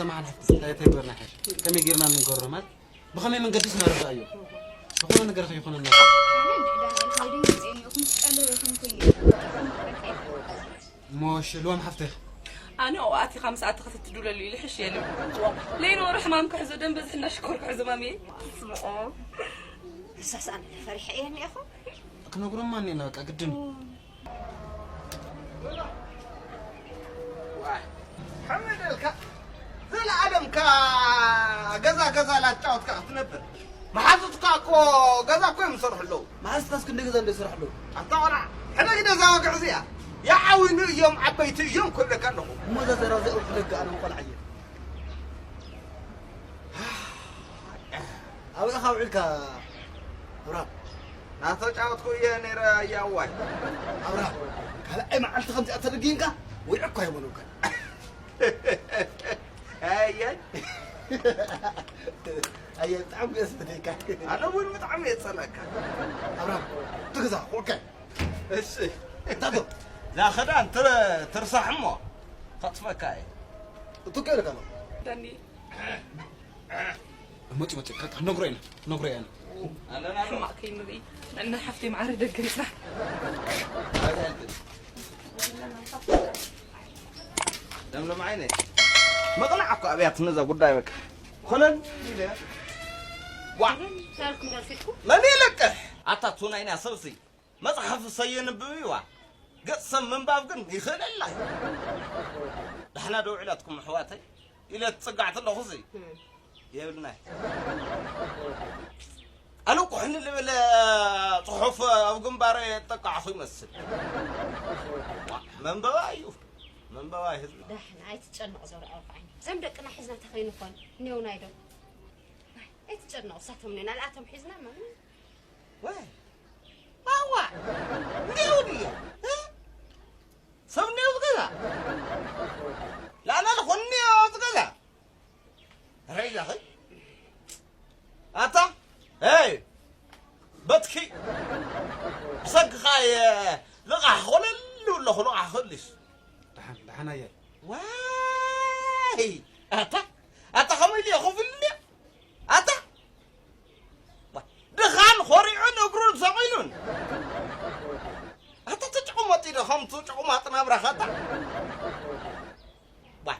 ሰማዕና ሓፍቲ፣ እንታይ ተግበርና ሓሽ? ከመይ ጌርና ንገሮ ማለት? ብኸመይ መንገድስ ነረዳእዮ? ዝኾነ ነገር ከይኾነና። እሞ ሽልዋም ሓፍተይ። ኣነ ኣብኡ ኣቲኻ ምስ ኣተኸ ትትዱለሉ ኢሉ ሕሽ የሉ። ለይነበሩ ሕማም ክሕዞ ደም በዝሕና ሽኮር ክሕዞ ማሚየ። ስምዖ። ንሳስ ኣነ ፈሪሐ እየ እኒአኹ። ክነግሮማ እኒአና በቃ ግድን። ዋይ፣ ሓመደልካ ዘለኣለምካ ገዛ ገዛ ላጫወትካ ክትነብር። መሓዙትካ እኮ ገዛ እኮ እዮም ዝሰርሑ ኣለዉ። መሓዙትካስ ክንደይ ገዛ እንደ ይሰርሑ ኣለዉ? ኣታ ቆልዓ፣ ሕነ ግደ እዛ ወግዒ እዚኣ። ይዓውኑ እዮም ዓበይቲ እዮም ክብለካ ኣለኹ። እሞ እዛ ዘራዚኣ ውሕደካ ኣነ ቆልዓ እየ። ኣበይ ኢኻ ውዒልካ ኣብርሃም? ናተጫወትኩ እየ ነይረ ኣያዋይ። ኣብርሃም፣ ካልኣይ መዓልቲ ከምዚኣ ተደጊምካ ውዒ እኳ ኣይበሉካን። ኣየይ። ኣየ፣ ብጣዕሚ እየ ዝፈትየካ። ኣነ እውን ብጣዕሚ እየ ዝጸልኣካ። ኣብርሃም፣ እቲ ገዛ ኩዕከ። እሺ። ታቶ። እዛ ኽዳን ትር-፣ ትርሳሕ እሞ ከጥፈካ እየ። እቱ ከይልካ ነው። ዳኒ። መፂ፣ መፂ፣ ከ-፣ ነግሮ ኢና፣ ነግሮ ኢና። ኣለና ኣሎ። ሕማቕ ከይንርኢ። እና ሓፍተይ ማዕረ ደገ ይፅናሕ። ለምለም ዓይነይ፣ መቕናዕ እኮ ኣብያት ነዛ ጉዳይ በቃ። ኮለል ኢለ። ዋ። ታሪክ እንዳልከትኩ። መን ይለቅሕ? ኣታ ቱ ናይና ሰብሲ መጽሓፍ ሰየንብብ ይዋ። ገጽ ሰብ ምንባብ ግን ይኽእለላ እዩ። ዳሕና ዶ ውዒላትኩም ኣሕዋተይ? ኢለ ትጽጋዕቲ ኣለኹ እዚ። እም። የብልናይ። ኣነ እኮ ሕኒ ልበለ ጽሑፍ ኣብ ግንባረ የጠቃዕኹ ይመስል። መንበባ እዩ። መንበባ እዩ ህዝቢ። ዳሕና ኣይትጨነቕ ዞር ኣውርቕ ዓይኒ። እዞም ደቅና ሒዝና ተኸይንኾን እኔውናይ ዶ? ኣይትጨነቕ፣ እሳቶም እኔና፣ ልኣቶም ሒዝና ማንም። ወይ፣ ኣዋ፣ እኔው ድየ? እ? ሰብ እኔው ዝገዛ? ላና ልኾን እኔው ዝገዛ? ረይ ዛኺ? ኣታ፣ ሄይ፣ በትኪ፣ ብሰንክኻ እየ ልቓሕ ኾለሉ ኣለኹ፣ ልቓሕ ኸሊስ። ደሓን፣ ደሓን ኣየ። ዋይ፣ ኣታ፣ ኣታ ኸመይ ኢሉ እየ ኸፍል እንድየ? ኣታ፣ ዋ፣ ድኻን ኾሪዑን እግሩን ሰቒሉን። ኣታ ተጭቑመጥ ኢለ ኸምቱ ጭቑማጥ ናብራኻ ኣታ። ዋ፣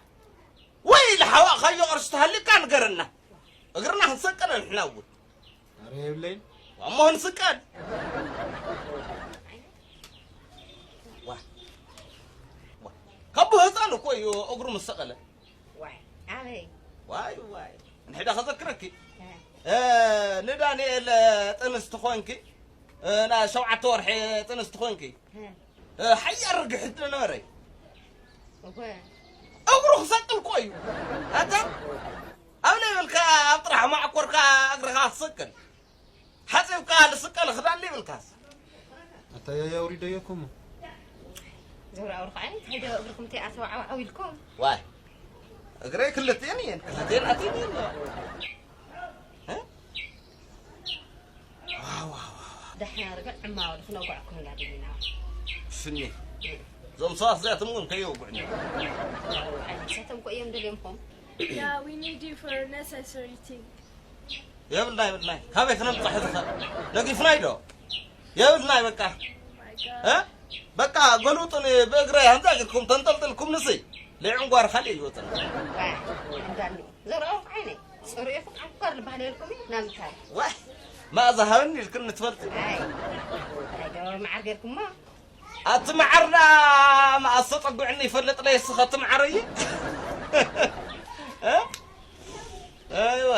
ወይ ኢለ ሓዋእኻዮ ቅርሺ ተሃልዩካ ንገረና። እግርና ክንሰቅል ንሕና እውን። ኣረ የብለይን። እሞ ክንስቀል። ዋ፣ ዋ። ካብ ህፃን እኮ እዩ እግሩ ምስ ሰቐለ። ዋይ፣ ኣበይ? ዋይ፣ ዋይ። ንሕዳ ከዘክረኪ። እ። እ፣ ንዳንኤል፣ እ፣ ጥንስቲ ኾንኪ፣ እ፣ ና ሸውዓተ ወርሒ ጥንስቲ ኾንኪ። እ። እ፣ ሓያል ርግሒት ዝነበረ እዩ። እወ። እግሩ ክሰቅል እኮ እዩ። ኣታ፣ ኣብ ለይበልካ ኣብ ጥራሕ ማዕኮርካ እግርኻ ክሰቅል። ሓጺብካ ልስቀል ክዳን ይብልካስ። ኣታ ያያ ውሪደዮ እኮ እሞ። ዞር ኣውርኽ ዓይኒ፣ እንታይ ዶ እግርኹም ተይኣተወ ዓው ዓው ኢልኩም? ዋይ፣ እግረይ ክልቴን እየን፣ ክልቴን ኣትየን እየን። እ? ዋው፣ ዋው፣ ዋው። ደሓን ኣርገ ዕማወል ክነጉዐኩም ኢና ደሊና። ስኒ። እዞም ሰባት እዚኣቶም እውን ከየውጉዕኒ። ዓዲ ሰቶም እኮ እዮም ደልዮምኹም። Yeah, we need you for necessary thing. የብልና፣ የብልና። ካበይ ክነምጽእ ሕዚ ኸ? ነጊፍናይ ዶ? የብልና በቃ። Oh my God. እ? በቃ ገልውጡኒ ብእግረይ፣ ከምዛ ጌርኩም ተንጠልጥልኩም ንስይ። ለይዕንጓር ካልእ ይወጽእ። ዋይ፣ እንዳኒ። ዘርኦ ዓይነይ። ጽሩይ ፍቃድ ኳር ልባህል የልኩም እዩ፣ ናምታይ? ዋይ፣ መኣዛ ሃበኒ ኢልክኒ ትፈልጢ። ኣይ፣ እንታይ ዶ መዓር ጌርኩሞ? ኣቲ መዓርና መኣስ ተጸጉዕኒ ይፈልጥ ለይ እስኸ እቲ መዓረይ? እ? ኣይወ።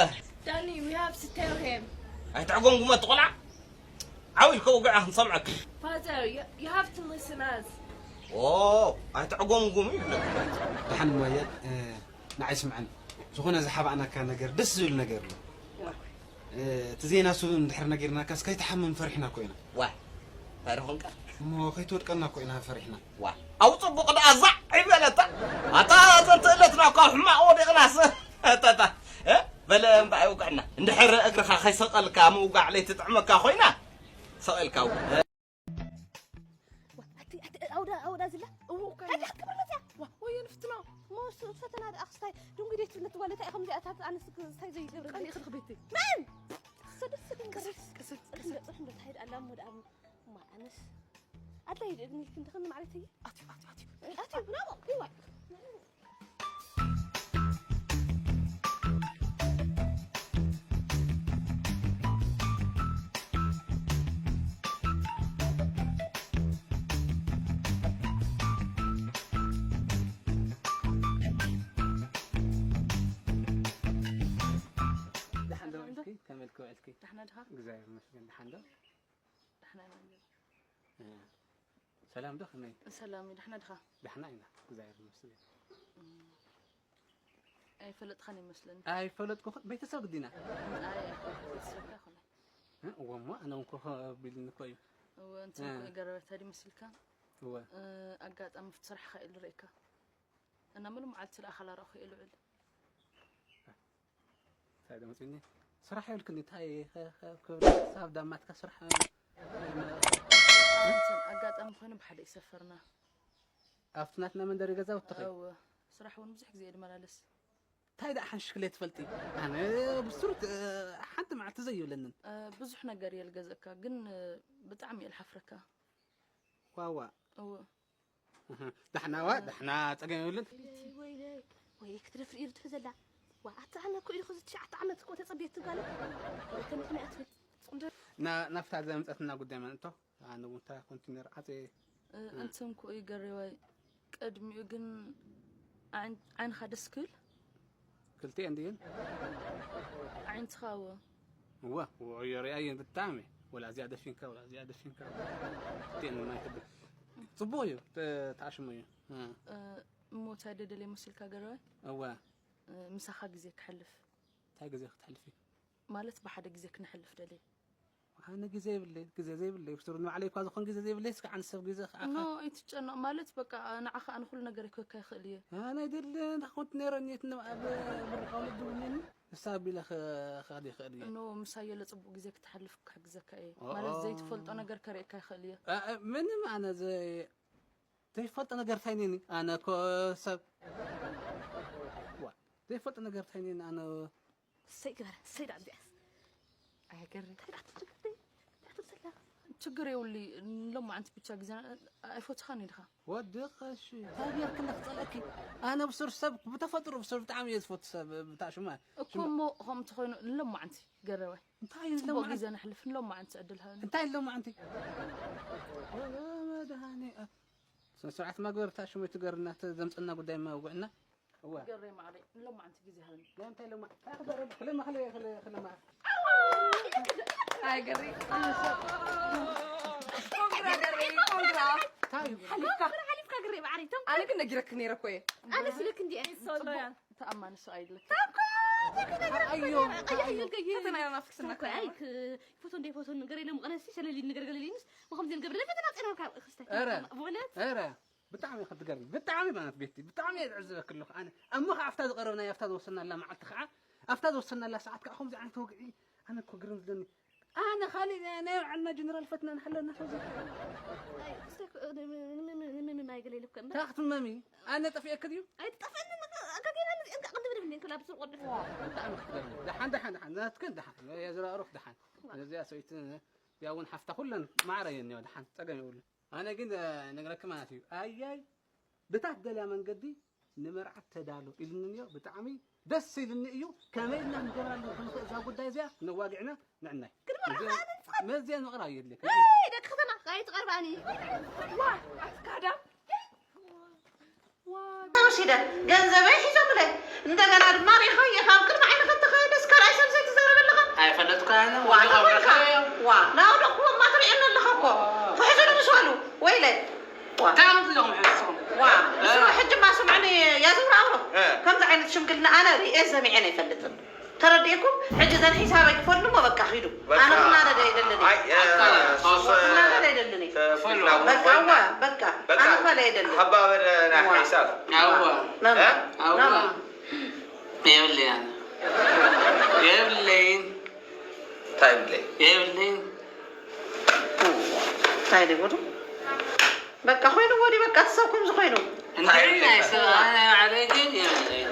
Danny, we have to tell him. ኣይትዕጎምጉሞ እቲ ቆልዓ። ዓው ኢልከ ውግዓ ክንሰምዐኪ። Father, you, you have to listen us. ኦ፣ ኣይትዕጎምጉሙ ይብለኩም። ደሓን እሞ ኣየ፣ እ፣ ንዓይ ስምዓኒ። ዝኾነ ዝሓባእናካ ነገር፣ ደስ ዝብል ነገር ኣሎ። እ፣ እቲ ዜና እሱ እንድሕር ነጊርናካስ ከይትሓምም ፈሪሕና እኮ ኢና። ዋ፣ እንታይ ደኾንካ? እሞ ከይትወድቀና እኮ ኢና ፈሪሕና። ዋ፣ ኣብ ጽቡቕ ደኣ ዛዕ ይበለታ። ኣታ እዘን ትእለትና እኳ ኣብ ሕማቕ ወዲቕናስ። ኣታ፣ ኣታ፣ እ፣ በለ እምበኣር ይውግዕና። እንድሕር እግርኻ ከይሰቐልካ ምውጋዕ ለይትጥዕመካ ኮይና፣ ሰቒልካ ውግዕ። ዋ፣ ኣቲ፣ ኣቲ፣ ኣውዳ፣ ኣውዳ ዝላ? እዎ፣ እኮ ሃዲ እየ። ክትብር መጽያ? ዋ፣ ወዮ ንፍትኖ። እሞ እሱ ፈተና ደኣ ክስታይ ድንጉ ደይትብለት ማለት እንታይ ከምዚኣታት ኣነስ እንታይ ዘይገብር ቀኒ ክልክ ቤተይ። መን? ሰደስ ሰደስ ቀስ ቀስ ጽሕንዶ ጽሕንዶ ታይድ ኣላሞ ደኣ። ማ ኣነስ ኣድላይ ድእግኒ ክንድኽን ማለት እዩ። ኣቲ ኣቲ ኣቲ ኣቲ ናቦ ይዋ ደሓን ዶ ውዒልኪ? ከመይ ኢልኪ ውዒልኪ? ደሕና ድኻ? እግዚኣብሔር ይመስገን። ደሓን ዶ? ደሕና ኢና እንዲና። እ፣ ሰላም ዶ? ከመይ? ሰላም እዩ። ደሕና ድኻ? ደሕና ኢና። እግዚኣብሔር ይመስገን። እም፣ ኣይፈለጥኻን ይመስለኒ። ኣይፈለጥኩኽን። ቤተሰብ ግዲና። ኣይ፣ ኣይኮነን። ቤተሰብካ ኣይኮነን። እ፣ እወ እሞ ኣነ እውን ኮኸ ቢልኒ እኮ እዩ። እወ፣ እንትን እ። እኮ እዩ ገረበታ ድመስልካ? እወ። እ፣ ኣጋጣሚ ኣብቲ ስራሕኻ ኢሉ ርእካ። እና ምሉእ መዓልቲ ለኣኸላ ረእኹ እየ ልውዕል። እንታይ ደምፅኒ? ስራሕ የብልክን፣ እንታይ ከ-፣ ከ-፣ ክብል፣ ሳብ ዳማትካ ስራሕ። እንትን ኣጋጣሚ ኮይኑ ብሓደ እዩ ሰፈርና። ኣብቲ ናትና መንደር ገዛውትኺ? እወ፣ ስራሕ እውን ብዙሕ ግዜ እየ ድመላለስ። እንታይ ደኣ ሓንሽክለ ትፈልጢ? ኣነ ብሱር፣ እ፣ ሓንቲ መዓልቲ ዘይብለንን። እ፣ ብዙሕ ነገር እየ ልገዝእካ፣ ግን፣ እ፣ ብጣዕሚ እየ ልሓፍረካ። ዋዋ። እወ። እህ፣ ዳሕና ዋ፣ ዳሕና ጸገም የብሉን። ወይለይ፣ ወይለይ፣ ወይለይ ክትደፍር ኢሉ ትሕዘላ። ዋ፣ ኣታ ኣነ እኮ ኢሉ ኸዚ ትሽዓተ ዓመት እኮ ተጸብየት ትጋለ። ወይተ ንሕና ኣትብል። ጽምዶ። ና-፣ ናፍታ ዘምጸትና ጉዳይ ማለት እቶ። ኣነ እውን እንታይ ኮንቲነር ዓጼ። እ፣ እ። እንትን እኮ እዩ ገሬዋይ። ቅድሚኡ ግን ዓይን-፣ ዓይንኻ ደስ ክብል። ክልቲኤን ድየን? ኣዒንትኻ እወ። እወ፣ እወ፣ እዮ ሪኣየን ብጣዕሚ። ወላ እዚኣ ደፊንካ፣ ወላ እዚኣ ደፊንካ። ክልቲኤን ድማ ይሕብር። ጽቡቕ እዩ፣ ተ-፣ ተኣሽሞ እዩ። እ። እ፣ እሞ እንታይ ደደልየ መስልካ ገረዋይ? እወ። እ፣ ምሳኻ ግዜ ክሕልፍ። እንታይ ግዜ ክትሕልፊ? ማለት ብሓደ ግዜ ክነሕልፍ ደልየ። ኣነ ግዜ የብለይ፣ ግዜ ዘይብለይ፣ ብስሩ ንባዕለይ እኳ ዝኾን ግዜ ዘይብለይ፣ እስከ ዓን ሰብ ግዜ ከኣ ኖ፣ ኣይትጨነቕ። ማለት በቃ ንዓኻ ኣነ ኩሉ ነገር ክህካ ይኽእል እየ። ኣነ ኣይደልን፣ እንዳ ኮንት ነይረ ኔት ን-፣ ኣብ ብርኻ ወለዲ ውኔኒ፣ ንሳ ኣቢለ ኸ-፣ ኸድ ይኽእል እየ። ኖ፣ ምሳይ የለ ጽቡቕ ግዜ ክትሓልፍ ክሕግዘካ እየ። ኦ፣ ማለት ኦ። ዘይትፈልጦ ነገር ከርእየካ ይኽእል እየ። እ፣ እ፣ ምንም ኣነ ዘይ-፣ ዘይፈልጦ ነገር እንታይ እኔኒ? ኣነ እኮ ሰብ፣ ዋ፣ ዘይፈልጦ ነገር እንታይ እኔኒ? ኣነ እሰይ ግበር፣ እሰይ ደኣ እዚኣስ። ኣየገርም። እንታይ ደኣ ትብሊ? እንታይ ትብሊ ዘላ? ችግር የብሉይ። ሎማዓንቲ ብቻ ግዜ ኣይፈትኻን ኢልኻ። ወዲ ቀሺ፣ እንታይ ጌርክ እንዳ ክጸልአኪ? ኣነ ብሱር ሰብ፣ ብተፈጥሮ ብሱር ብጣዕሚ እየ ዝፈቱ ሰብ፣ ብታ ሽማ። እኮ ሽማ። እሞ ከምኡ ተኾይኑ ሎማዓንቲ ገረዋይ። እንታይ ጽቡቕ ሎማዓንቲ? ግዜ ነሕልፍ፣ ሎማዓንቲ ዕድል ሃበኒ። እንታይ ሎማዓንቲ? ወ-፣ መድሃኒ-፣ ስነ ስርዓት መግበር ብታ ሽሙ ትገርና፣ ተ-፣ ዘምጽና ጉዳይ መውግዕና። እወ። ገሬ ማዕረይ፣ ሎማዓንቲ ግዜ ሃበኒ። ናይ እንታይ ሎማ-፣ እንታይ ክዛረብ? ክልማ፣ ክል-፣ ክል-፣ ክልማ። ኣይ ገሬ። ኮንግራ ገሬ፣ ኮንግራ። እንታይ እዩ? ሓሊፍካ። ኮንግራ ሓሊፍካ ገሬ ማዕረይ። ተንኮል። ኣነ ግን ነጊረክ ነይረ እኮ እየ። ኣነ ስልክ እንዲየ። ሶሎያን። ተኣማኒ ሰብኣይ ኣለክ። ተንኮል። ኣዮ፣ ኣዮ። ፈተና ኢና ናፍቅስና እኮ። ኣይ፣ ክ-፣ ፎቶ እንደ ፎቶ ነገር የለም። ቀለሲ ሸለሊ ነገር ገለሊንስ። ብኸምዚ ንገብር ለፈተና ጸናካ ክስታይ። ኧረ። ብእውነት። ኧረ። ብጣዕሚ ኢኻ ትገርሚ። ብጣዕሚ ማለት ቤቲ፣ ብጣዕሚ እየ ዝዕዘበኪ ኣለኹ። ኣነ እሞ ኸዓ ኣብታ ዝቐረብናያ፣ ኣብታ ዝወሰናላ መዓልቲ ኸዓ፣ ኣብታ ዝወሰናላ ሰዓት ከኣ ከምዚ ዓይነት ወግዒ፣ ኣነ እኮ ግርም ዝለኒ። ኣነ ኻሊእ ናይ፣ ናይ ባዕልና ጀነራል ፈትና ንሓለና ኸዚ። ኣይ፣ እስተ-፣ ን-፣ ን-፣ ን-፣ ን-፣ ን-፣ ን-፣ ኣይገለ ኢልኩ እምበር። እንታይ ክትመሚ? ኣነ ጠፊኤኪ ድዩ? ኣይትጠፍእኒ፣ ኣጋጊና ንዚአን ከኣ ቅድም ንብል እንከላ ብስር ቆድፍ። ብጣዕሚ ክትገርሚ። ደሓን፣ ደሓን፣ ደሓን። ናትክን ደሓን። የዝራእሩኽ ደሓን። ነዚኣ ሰበይቲ፣ እዚኣ እውን ሓፍታ ኩለን ማዕረ እየን እኒኦ። ደሓን፣ ጸገም የብሉን። ኣነ ግን፣ እ፣ ነግረኪ ማለት እዩ። ኣያይ፣ ብታ ትደልያ መንገዲ ንመርዓት ተዳሎ ኢሉኒ እኒኦ። ብጣዕሚ ደስ ኢሉኒ እዩ። ከመይ ኢልና ክንገብራሉ ክንኽእል እዛ ጉዳይ እዚኣ ነዋጊዕና ንዕናይ። ግን መርዓ መዚአን፣ ከኣ ንስኻ መዚአን ምቕራብ የድልየካ። እይ፣ ደቂ ከተማ፣ ኣይትቐርባኒ። ዋ፣ ኣትካዳ። ወሲደ ገንዘበይ ሒዞምለይ። እንደገና ድማ ሪኢኻዮ፣ ካብ ቅድሚ ዓይንኻ እንተኸየደስ ካልኣይ ሰብ ዘይትዛረብ ኣለኻ። ኣይፈለጥኩ ኣነ፣ ዋ፣ ወዲ ተኾንካ። ኣውረኻዮ። ዋ፣ ናብደኹም እማ ትሪእኒ ኣለኻ እኮ። ፍሕዙኒ ምስ በሉ፣ ወይለይ። ዋ። እንታይ ዓመት ኣለኹም ሕጂ ንስኹም? ዋ፣ እ። ንስኻ ሕጂ እማ ስምዕኒ፣ ያ ዝብራብሮ። እ። ከምዚ ዓይነት ሽምግልና ኣነ ሪኤ ሰሚዐን ኣይፈልጥን። ተረዲእኩም? ሕጂ ዘን ሒሳበይ ክፈሉ እሞ በቃ ኺዱ። በቃ። ኣነ ክናደድ ኣይደልን እየ። ኣይ፣ እ፣ ኣታ፣ ሱስ፣ እ፣ ክናደድ ኣይደልን እየ። ተ-፣ በቃ፣ ፊትና እዋ፣ በቃ። በቃ። ኣነ ክፈል ኣይደልን። ሃባ በለ ናይ እዋ። ሓይሳብ። ኣዋ። መማ። እ? ኣዋ። መማ። የብለይ ኣነ። የብለይን። እንታይ የብለይ? የብለይን። እንታይ ደይ ወዱ? በቃ ኮይኑ ወዲ በቃ ትሰኩም ዝኾይኑ። እንታይ እንታይ ናይ ሰብ ኣነ ባዕለይ ግን የብለይ።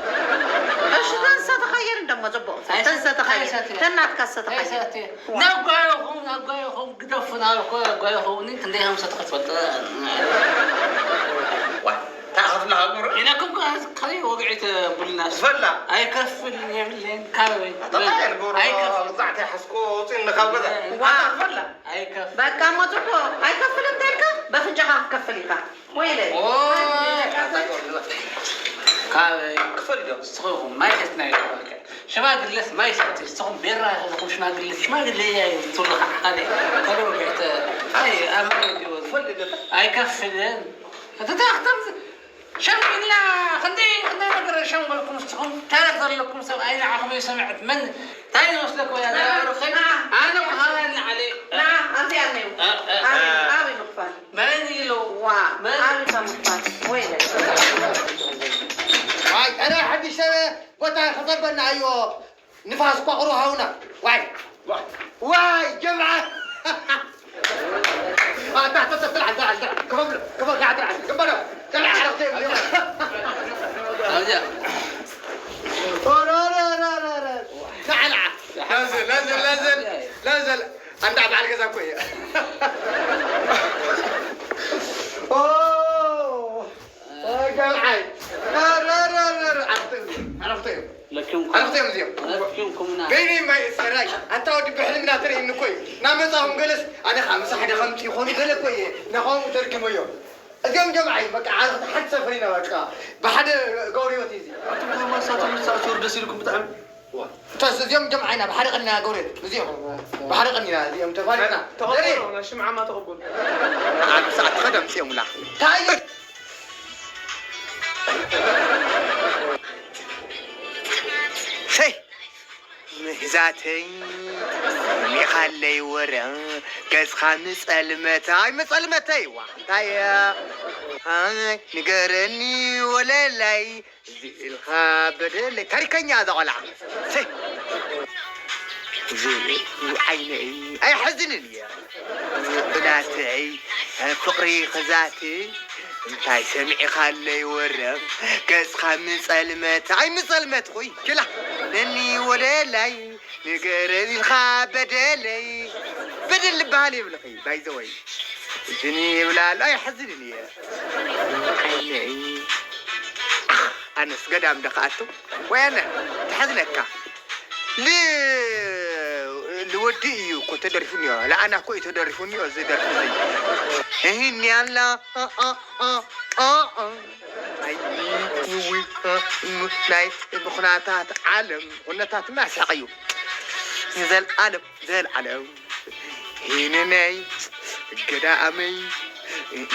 እሺ፣ ተንሰተኸየር እንደሞ ጽቡቕ። ኣይሰ-፣ ተንሰተኸየር። ኣይሰትየ። ተናትካ ሰተኸየር። ኣይሰትየ። ናጓየኹም፣ ናጓየኹም፣ ግደፉ፣ ናበልኩ፣ ናጓየኹም፣ እኒ ክንደይ ከም ሰተኸ ትፈልጥ? ዋ፣ እንታይ ከፍልኻ ኑሮ? ኢለኩም ከ-፣ ከይ ወግዒት ቡልና። ክፈላ። ኣይከፍልን፣ የብለይን፣ ካበይ? ኣታ እንታይ እርጎ፣ ኣይከፍልን። መግዛዕቲ ሓስኮ፣ ውፅእ እንደ ካብ ገዛ። ዋ። ኣታ ክፈላ። ኣይከፍልን። በቃ፣ እሞ ጽቡቕ። ኣይከፍልን እንተ ኢልካ፣ በፍንጫኻ ክትከፍል ኢኻ። ወይለይ። ኦይ፣ ካብ ክፈል ዶ? ንስኹም ማይ ሒዝና ኢና። ሽማግለስ ማይ ሰቲ፣ ንስኹም ቤራ ሒዝኩም ሽማግለ፣ ሽማግለ እያ እዩ ትብሉ። ካለ፣ ካለ ወገዕተ፣ ኣይ፣ ኣመል እዩ። ክፈል ዶ? ኣይከፍልን። እቲ ታኽተም ሸምግልና፣ ክንደይ፣ ክንደይ ነገር ሸምገልኩም ንስኹም። ታሪኽ ዘለኩም ሰብ፣ ኣይ፣ ንዓኹም እዩ ሰምዐት። መን፣ እንታይ ይመስለኩም? ያ፣ ና፣ ና። ኣነ እኮ ሃባኒ ዓለ። ና፣ ኣብዚኣ እኒኦ። እ፣ እ፣ ኣበይ፣ እ። ኣበይ ምኽፋል? መን ኢሉ? ዋ፣ መን? ኣሉታ ምኽፋል። ወይለ። ዋይ፣ ኣረ ሓድሽ ሰብ ቦታ ክጸበና ኣዮ። ንፋስ ቋቑሩ ሃውና። ዋይ። ዋይ። ዋይ፣ ጀምዓ። ኣታ፣ ኣታ፣ ኣታ፣ ትልዓል፣ ትልዓል፣ ትልዓል። ክፈሉ፣ ክፈሉ፣ ትልዓል፣ ትልዓል። ክፈሉ። ትልዓል፣ ዓረቕ ዘይብሉ። ኣውያ። ኦሮ፣ ኦሮ፣ ኦሮ፣ ኦሮ፣ ኦሮ። ንዓ፣ ንዓ። ላዘል፣ ላዘል፣ ላዘል፣ ላዘል። ኣንዳ በዓል ገዛ እኮ እየ። ኦ፣ ኦ፣ ገብዓይ። ረ፣ ረ፣ ረ፣ ረ፣ ረ። ዓረኽቲ እዮም። ዓረኽቲ እዮም። ለኪምኩም። ዓረኽቲ እዮም እዚኦም። ለኪምኩምና። በይነይ ማይ ሰራይ። ኣንታ ወዲ ብሕልምና ተርእይኒ እኮ እዩ። እናመጻኹም ገለስ፣ ኣነ ኸዓ ምሳሕ ዶ ከምጽእ ይኾኑ ገለ እኮ እየ። ናኸምኡ ተርጊመዮ። እዚኦም ጀምዓይ፣ በቃ፣ ዓረኽቲ ሓንቲ ሰፈር ኢና፣ በቃ። ብሓደ ገብርዮት እዩ እዚ። ኣቱም ተማሳቶም ምሳዕ ሱር ደስ ኢልኩም ብጣዕሚ። ዋ። እንታስ እዚኦም ጀምዓ ኢና፣ ብሓደ ቀን ኢና ገብርኤል፣ እዚኦም። ብሓደ ቀን ኢና፣ እዚኦም ተፋሊጥና። ተቐበሉ፣ ደሬ። ናይ ሽምዓማ ተቐበሉ። ኣብ ሰዓት ኸደም ጽዮምላ። ታይ? ሰይ! ምህዛተይ፣ ሚኻለይ ወረ፣ ገጽኻ ምጸልመታ፣ ኣይ ምጸልመተይ፣ ዋ። ታይ? ኣይ፣ ንገረኒ ወለላይ፣ እዚ ኢልካ በደለይ ታሪከኛ እዛ ቆልዓ። ሰይ! እዚ ዓይነይ ኣይሕዝንን እየ። ብናተይ ፍቕሪ ክዛቲ እንታይ ሰሚዕኻለይ ወረ ገጽካ ምጸልመት ኣይምጸልመትኹይ ኪላ ነኒ ወለላይ ንገረኒ ኢልካ በደለይ በደል ልበሃል የብልኺ ባይዘወይ ዝኒ ይብላ ኣሎ ኣይሕዝንን እየ። ዓይነይ ኣነስ ገዳም ዶ ክኣቱ ወይ ኣነ ትሕዝነካ ል ልወዲ እዩ እኮ ተደሪፉ እኒኦ ለኣና እኮ እዩ ተደሪፉ እኒኦ እዚ ደርፊ እዚ እህኒ ኣላ ናይ ምኩናታት ዓለም ኩነታት ማስሐቕ እዩ ንዘልኣለም ዘልዓለም ሂንነይ ገዳመይ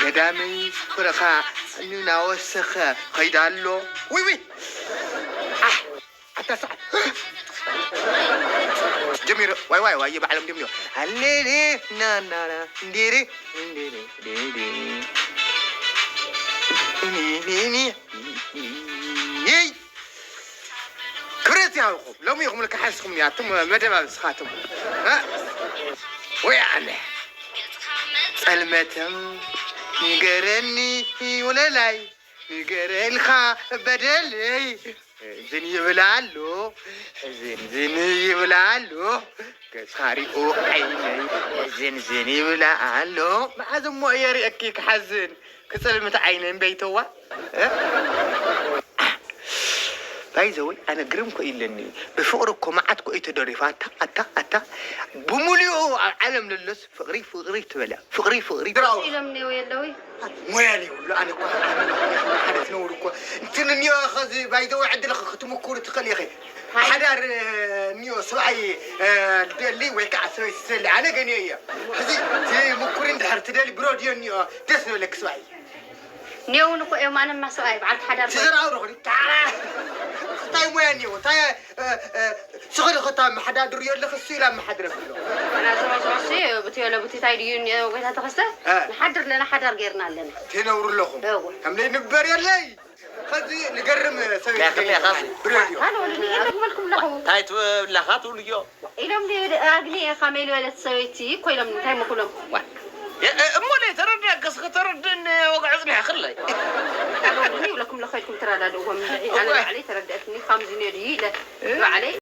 ገዳመይ ፍረኻ እናወሰኸ ኸይዳ ኣሎ ውይ ውይ ኣታ ሰዓት ጀሚሩ ዋይ ዋይ ዋይ ባዕሎም ጀሚሩ ሃሌሌ ናናና እንዲሪ እንዲሪ እንዲሪ ክብረት ይሃብኹም ሎሚ ኢኹም ልካ ሓዝኹም እያቱም መደብ ኣብስኻቱም ወይ ኣነ ጸልመትም ንገረኒ ወለላይ ንገረልካ በደለይ ሕዝን ይብል ኣሎ ሕዝን ዝን ይብል ኣሎ ገጽኻ ሪኡ ዓይነይ ሕዝን ዝን ይብል ኣሎ መዓዝ እሞ እየ ርእየኪ ክሓዝን ክጸልምት ዓይነይ እምበይተዋ ባይዘወይ ኣነ ግርም ኮ ኢለኒ ብፍቕሪ እኮ መዓት ኮ እዩ ተደሪፋ ኣታ ኣታ ኣታ ብሙሉኡ ኣብ ዓለም ለሎስ ፍቕሪ ፍቕሪ ትበል እያ ፍቕሪ ፍቕሪ ኢሎም እኔው የለዊ ሞያ ዘይብሉ ኣነ እኮ ሓደ ትነብሩ እኮ እንትን እኒኦ ኸዚ ባይዘወይ ዕድል ክትምኩሩ ትኽእል ኢኺ ሓዳር እኒኦ ሰብኣይ ደሊ ወይ ከዓ ሰበይቲ ትደሊ ኣነ ገንዮ እየ ሕዚ ትምኩሪ እንድሕር ትደሊ ብሮድዮ እኒኦ ደስ ዝበለኪ ሰብኣይ እኒኦ እውን እኮ እዮም ኣነማ ሰብኣይ በዓልቲ ሓዳር ትዘራው ዶ እንታይ ሞያ እኒኦ እንታይ ስኽሪ ኸታ መሓዳድር የለ ክሱ ኢላ መሓድረ ብሎ ናዘባዝባሲ ብትዮ ለብቲ ታይ ድዩ እኒኦ ጎይታ ተኸስተ ንሓድር ኣለና ሓዳር ጌርና ኣለና ትነብሩ ኣለኹም ከም ዘይንበር የለይ ኸዚ ንገርም ሰብ ብረድዮ እንታይ ትብላኻ ትብልዮ ኢሎም ኣግኒ ኢኻ መይል በለት ሰበይቲ እኮ ኢሎም እንታይ ምኩሎም እሞ ተረዳ ከስኸት ተረድእኒ ወግዒ ጽኒሕክለይ። ካልኦት ይብለኩም ለኸድኩም ተረዳድእዎም። ኣነ ባዕለይ ተረድአትኒ ከምዚ ነድዩ ኢለ ባዕለይ